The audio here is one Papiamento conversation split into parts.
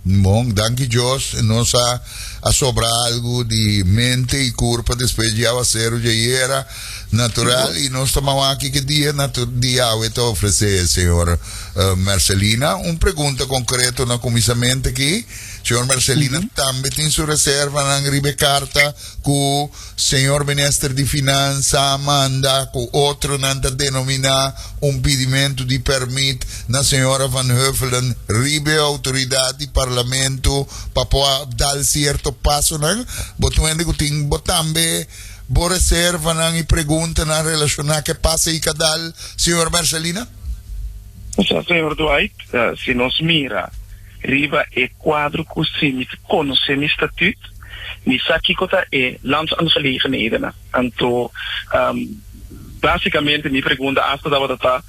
Bon, danki Dios, nos a a sobra algu di mente i kurpa despues di awaseru djayera natural i nos ta mawaki ki dia natu di awe ta ofresé, señor Mercelina. Un pregunta konkreto na kuminsamentu aki, señor Mercelina tambe tin su reservanan riba e karta ku Señor Minister di Finansa a manda ku otronan ta denominá un pidimentu di pèrmit na señora Van Huffelen riba e outoridat di Parlamento pa por a dal sierto pasonan. Bo ta un hende ku tin bo tambe bo reservanan i preguntanan relashoná ku e pasa i ka dal, señor Mercelina? Sa, señor Dwight, si nos mira riba e kuadro ku si mi ta konosé mi statüt, Mi sa kiko ta e landsaangelegenhedennan. Anto, básikamente mi pregunta asta tabata ta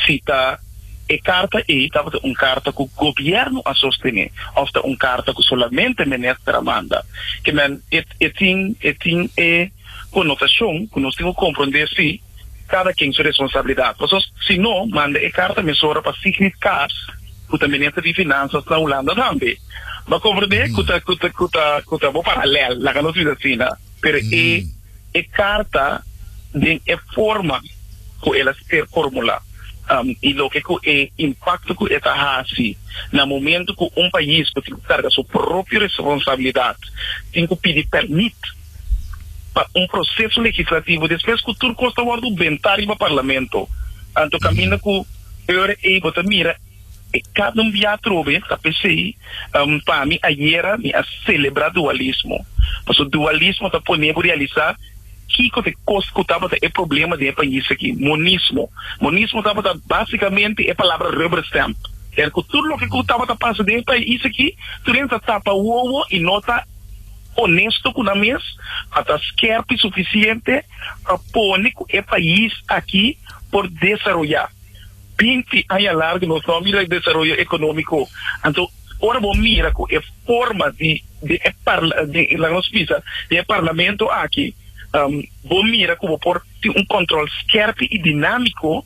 si ta e karta ei tabata un karta ku gobièrnu a sostené òf ta un karta ku solamente minister a manda. Ke men e tin e tin e konotashon ku nos tin ku komprondé si kada ken su responsabilidat. Pasobra si no manda e karta mesora pa Sigrid Kaas ku ta minister di Finansas na Hulanda tambe. Bo a komprendé ku ta ku ta ku ta ku ta bo paralèl, laga nos bisa asina. Pero e e karta den e forma ku el a ser formulá i loke ku e impakto ku e ta hasi na momento ku un pais ku tin ku karga su propio responsabilidat tin ku pidi pèrmit pa un proceso legislativo despues cu tur cos ta wordo benta riba parlamento. Anto caminda cu e ora ey bo ta mira e cada un bia atrobe ta pesey pa mi ayera mi a celebra dualismo. Pasobra dualismo ta pone bo realisa kico ta e cos cu tabata e problema den e pais aki, monismo. Monismo tabata basicamente e palabra rubber stamp. Ker cu tur loke cu tabata pasa den e pais aki tur hende ta tapa wowo y no ta. honesto ku nan mes, a ta skerpi sufisiente pa pone ku e pais aki por desaroyá. Binti aña largu nos no a mira desaroyo ekonómiko. Anto ora bo mira ku e forma di di e parla di laga nos bisa di e parlamento aki, bo mira ku bo por tin un kòntròl skerpi i dinámiko,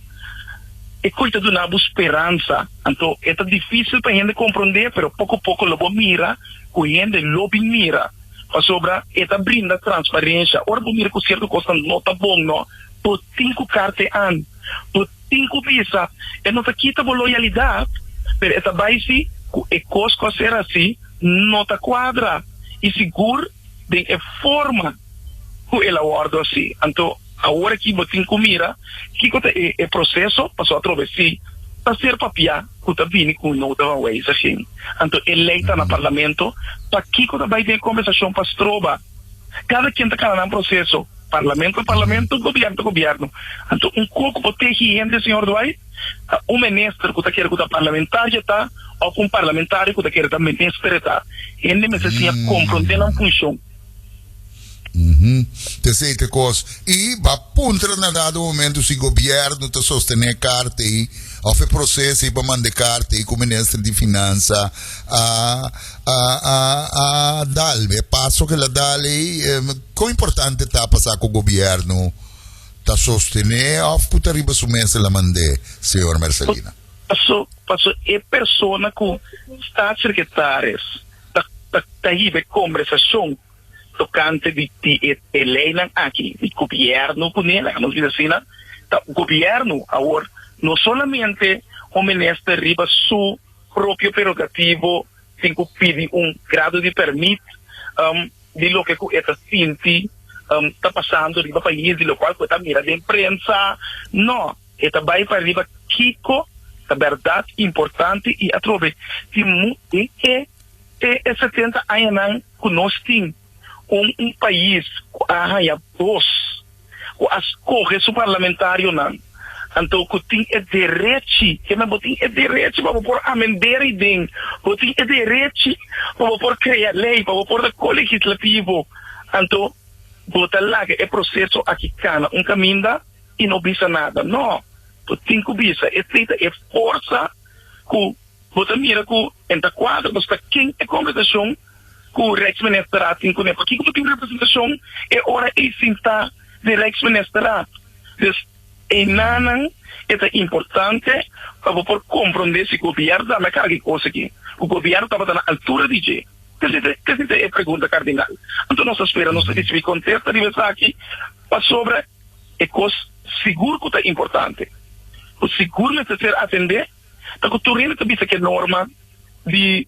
e koi ta duna bo speransa. Anto e ta difísil pa hende komprondé, pero poko poko lo bo mira ku hende lo bin mira, pasobra e ta brinda transparencia. Ora bo mira ku sierto kosnan no ta bon, no, bo tin ku karte an, bo tin ku bisa. E no ta kita bo loyalidat, pero e ta bai si ku e kos ku a ser hasi no ta kuadra i sigur den e forma ku el a wòrdu hasi. Anto awor aki bo tin ku mira kiko ta e proseso, pasobra atrobe si ta ser papiá ku ta bini ku nota van wijziging, anto e lei ta na parlamento, pakiko ta bai den e kombersashon pa stroba? Kada ken ta kana nan proseso, parlamento ta parlamento, gobièrnu ta gobièrnu. Anto un koko por tegi hende, señor Dwight? Ta un minister ku ta kere ku ta parlamentario ta òf un parlamentario ku ta kere ta minister ta? Hende mester siña komprondé nan funshon. T'esei t'e kos. I ba puntra na dado momento si gobierno ta sostené karta ei òf e proseso ei pa manda e karta ei ku minister di finansa a a a a dal. E paso ku el a dal ei, kon importante ta pa sa ku gobierno ta sostené òf ku ta riba su mes el a mand'é, señor Mercelina? Paso paso e persona ku staatssecretaris ta ta ta hiba e kombersashon tokante di di e e leinan aki di gobièrnu kuné, laga nos bisa asina, ta gobièrnu awor no solamente un minister riba su propio prerogativo tin ku pidi un grado di pèrmit di loke ku e ta sinti ta pasando riba pais, di lokual ku e ta mira den prensa, no, e ta bai pa riba kiko ta bèrdat importante i atrobe tin mu den e e e setenta añanan ku nos tin un un pais ku a haña bos, ku a skohe su parlamentarionan, anto ku tin e derechi, ke men bo tin e derechi pa bo por amender ei den, bo tin e derechi pa bo por krea lei, pa bo por ta ko-legislativo, anto bo ta laga e proseso aki kana un kaminda i no bisa nada. No, bo tin ku bisa, esei ta e forsa ku. Bo ta mira ku en ta kuadra pasobra ta ken e kombersashon ku Rijksministerraad tin kuné. Pakiko bo tin representashon e ora ei sintá den Rijksministerraad? Dus Enanan e ta importante pa bo por komprondé si gobièrnu tambe a karga e kos aki, ku gobièrnu tabata na altura di dje. Esei ta e pregunta kardinal. Anto nos ta spera nos ta risibí kontesta riba esaki pasobra e kos sigur ku ta importante, ku sigur mester ser atendé, ta ku tur hende ta bisa ku e norma di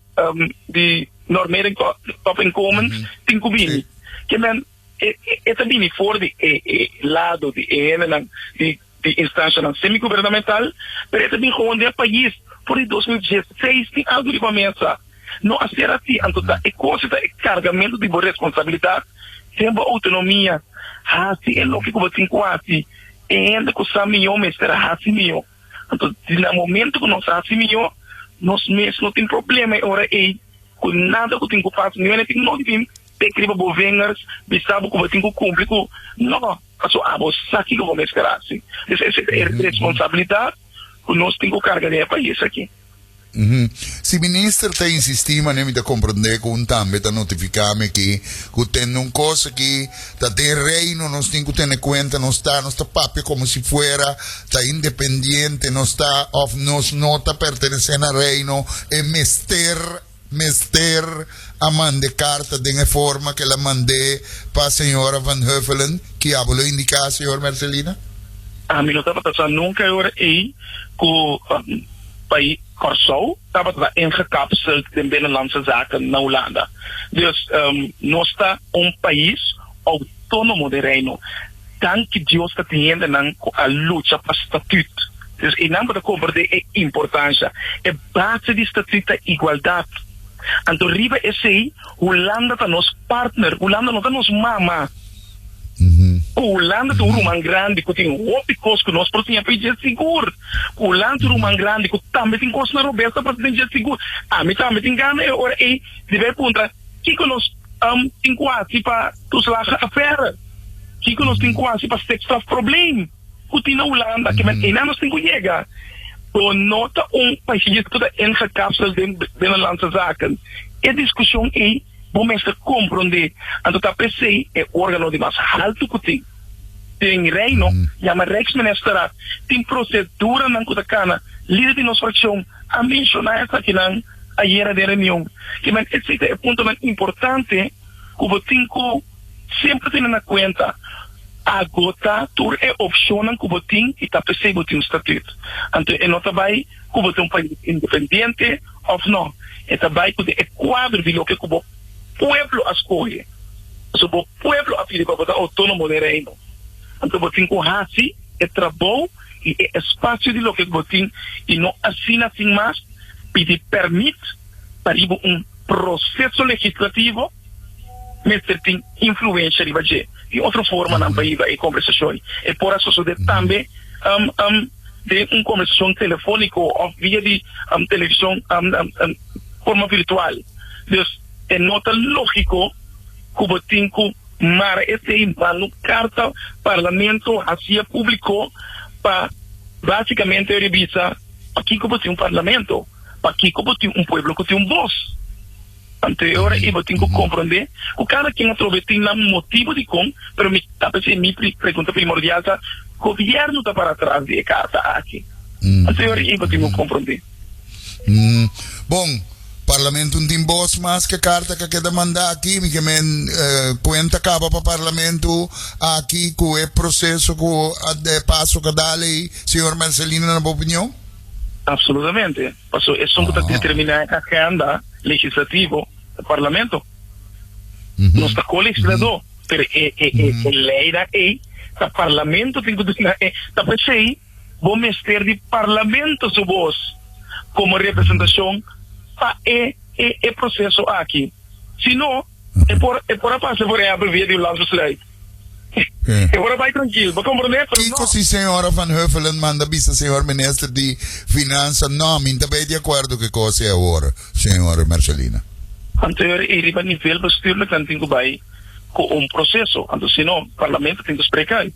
di normering topinkomens tin ku bini. Ke men e ta bini for di e lado di e hendenan di di instancianan semigubernamental, pero e ta bin gewoon den e pais for di 2016 tin algo riba mesa. No a ser asi, anto ta e cosa ta e cargamento di bo responsabilidad den bo autonomia. Haci e loke cu bo tin cu haci. E hende cu sa miyo mester haci miyo. Anto di na momento cu nos haci miyo, nos mes no tin problema e ora ey cu nada cu tin cu pasa. Niun hende tin nodi bin pek riba bo vingers bisa bo cu bo tin cu cumpli cu no. Paso abo sa kiko bo mester hasi. Dus esei ta e responsabilidat ku nos tin ku karga den e pais aki. Si minister ta insistí manera mi ta komprondé ku un tambe ta notifiká mi aki ku tende un kos aki ta den reino nos tin ku tene kuenta nos ta nos ta papia komo si fuera ta independiente nos ta òf nos no ta pertenesé na reino e mester Mester a mand'e karta den e forma ku el a mand'é pa señora Van Huffelen, ki abo lo indiká, señor Mercelina? Ami no tabata sa nunka e ora ei ku pais Kòrsou tabata ingekapseld den Binnenlandse Zaken na Hulanda. Dus nos ta un pais outónomo den Reino. Danki Dios ta tin hendenan ku a lucha pa statuut. Dus einan bo ta komprendé e importansha. E base di statuut ta igualdat. Anto riba esei Hulanda ta nos partner. Hulanda no ta nos mama. Ku Hulanda ta un ruman grandi ku tin hopi kos ku nos por siña pa dje sigur. Ku Hulanda ta un ruman grandi ku tambe tin kos na robes ta pasa den dje sigur. Ami tambe tin gana e ora ei di bai puntra kiko nos tin ku hasi pa toeslagenaffaire. Kiko nos tin ku hasi pa stikstofprobleem ku tin na Hulanda? Ke men einan nos tin ku yega. Bo no ta un pais ku ta ingekapseld den binnenlandse zaken. E diskushon ei bo mester komprondé. Anto ta p'esei e órgano di mas haltu ku tin den Reino yama Rijksministerraad. Tin proseduranan ku ta kana. Lider di nos frakshon a menshoná esakinan ayera den reunion. Ke men esei ta e puntonan importante ku bo tin ku Semper tene na kuenta, agotá tur e opshonnan ku bo tin i ta p'esei bo tin un statut. Anto e no ta bai ku bo ta un pais independiente òf no, e ta bai ku den e kuadro di loke ku bo pueblo a skohe. Pasobra bo pueblo a pidi pa bo ta outónomo den Reino. Anto bo tin ku hasi e trabou i e espasio di loke ku bo tin i no asina sin mas pidi pèrmit pa riba un proseso legislativo. mester tin influencia riba dje. Tin otro formanan pa hiba e conversacion. E por a sosode tambe den un conversacion telefonico of via di television forma virtual. Dus e no ta logico cu bo tin cu mara esey manda un carta parlamento hacia publico pa basicamente revisa pakico bo tin un parlamento, pakico bo tin un pueblo cu tin un voz. Anto e ora ei bo tin ku komprondé ku kada ken atrobe tin nan motibu dikon, pero mi ta p'esei mi pregunta primordial ta, Gobièrnu ta para tras di e karta aki? Anto e ora ei bo tin ku komprondé. Bon, Parlamento no tin bos mas ku e karta ku a keda mandá aki. Mi ke men kuenta kaba pa Parlamento aki ku e proseso ku a paso ku a dal ei, señor Mercelina, na bo opinion? Absolutamente. Pasobra esun ku ta determiná e agenda legislativo ta Parlamento. Nos ta ko-legisladó, pero e e e leinan ei ta Parlamento tin ku duna e. Ta p'esei bo mester di Parlamento su bos komo representashon pa e e e proseso aki. Si no, E por, e por a pasa por ehempel via di un landsbesluit. E por a bai trankil, bo komprendé? Pero Kiko no. si señora Van Huffelen manda bisa señor minister di Finansa, no, mi n'ta bay di akuerdo ku e kos ei awor, señor Mercelina? Anto e riba nivel bestuurlijk nan tin ku bai ku un proseso. Anto si no, parlamento tin ku spreek uit.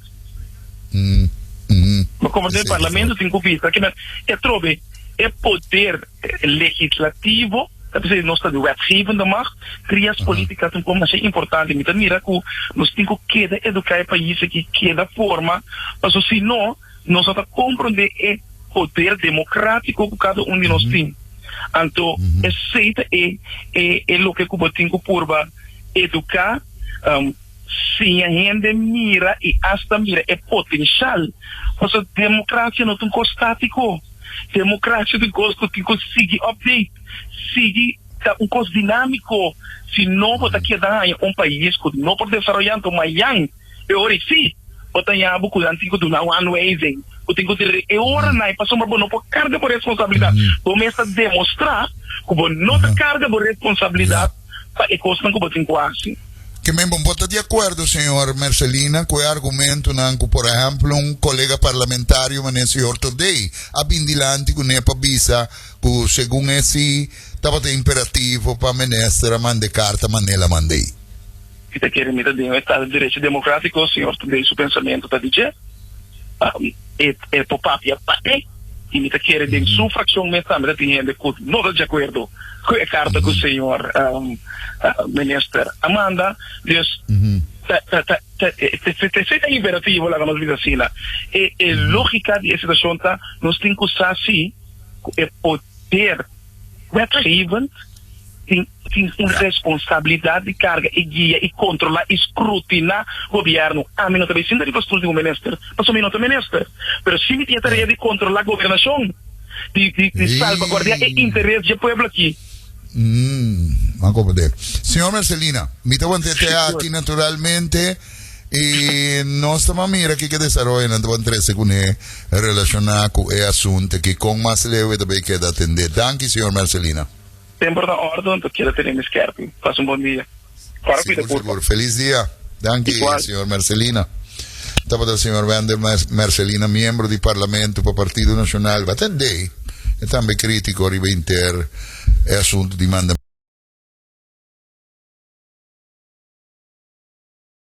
Bo komprendé? Esei ta Parlamento for. tin ku bisa kimen e trobe e poder legislativo, ta p'esei nos ta di wetgevende macht, trias politica ta un kos masha importante. Mi ta mira ku nos tin ku keda eduká e pais aki, keda forma, pasobra si no, Nos no ta komprondé e poder demokratiko ku kada un di nos tin. Anto esei ta e e loke ku bo tin ku purba eduká, siña hende mira i asta mira e potenshal. Pasobra demokrasia no ta un kos statiko. Demokrasia ta un kos ku tin ku sigui update, sigui ta un kos dinámiko. Si no bo ta keda haña un pais ku no por desaroyá, anto mayan E ora ei sí, bo ta haña bo ku nan tin ku duna un aanwijzing, ku tin ku dire e ora nan, pasobra bo no por karga bo responsabilidat. Bo mes ta demostrá ku bo no ta karga bo responsabilidat pa e kosnan ku bo tin ku hasi. Ke men bo ta di akuerdo, señor Mercelina, ku e argumentonan ku, por ehèmpel, un kolega parlamentario manera señor Todey a bin dilanti kuné pa bisa ku segun e sí tabata imperativo pa minister a manda e karta manera el a manda ei? Mi ta kere mi ta den un estado di derecho democratico, señor Todey su pensamiento ta di dje, e e por papia pa e, y mi ta kere den su fraccion mes tambe ta tin hende cu no ta di acuerdo cu e carta cu señor minister a manda, dus ta ta ta ta esey ta imperativo laga nos bisa asina, e e logica di e situacion ta nos tin cu sa si cu e poder wetgevend tin tin un responsabilidad di carga y guia y controla y scrutina gobierno. Ami no ta bay sinta riba stoel di un minister, pasobra mi no ta minister, pero si mi tin e tarea di controla gobernacion, di di di salvaguardia e interes dje pueblo aki. Mm, a comprende. Señor Mercelina, mi ta wante te aki naturalmente y nos ta mira kiko desaroyonan ta trece kuné relaciona ku e asunto aki kon mas leu e ta bay keda atende. Danki, señor Mercelina. Semper na orde, anto keda tene mi skerpi. Pasa un bon dia. Kòrda cuida Sigur, kurpa. sigur. Felis dia. Danki, Igual. señor Mercelina. Tabata señor Wendel Mercelina, miembro di Parlamento pa Partido Nacional. Batendé. E tambe crítico riba inter e asunto di manda.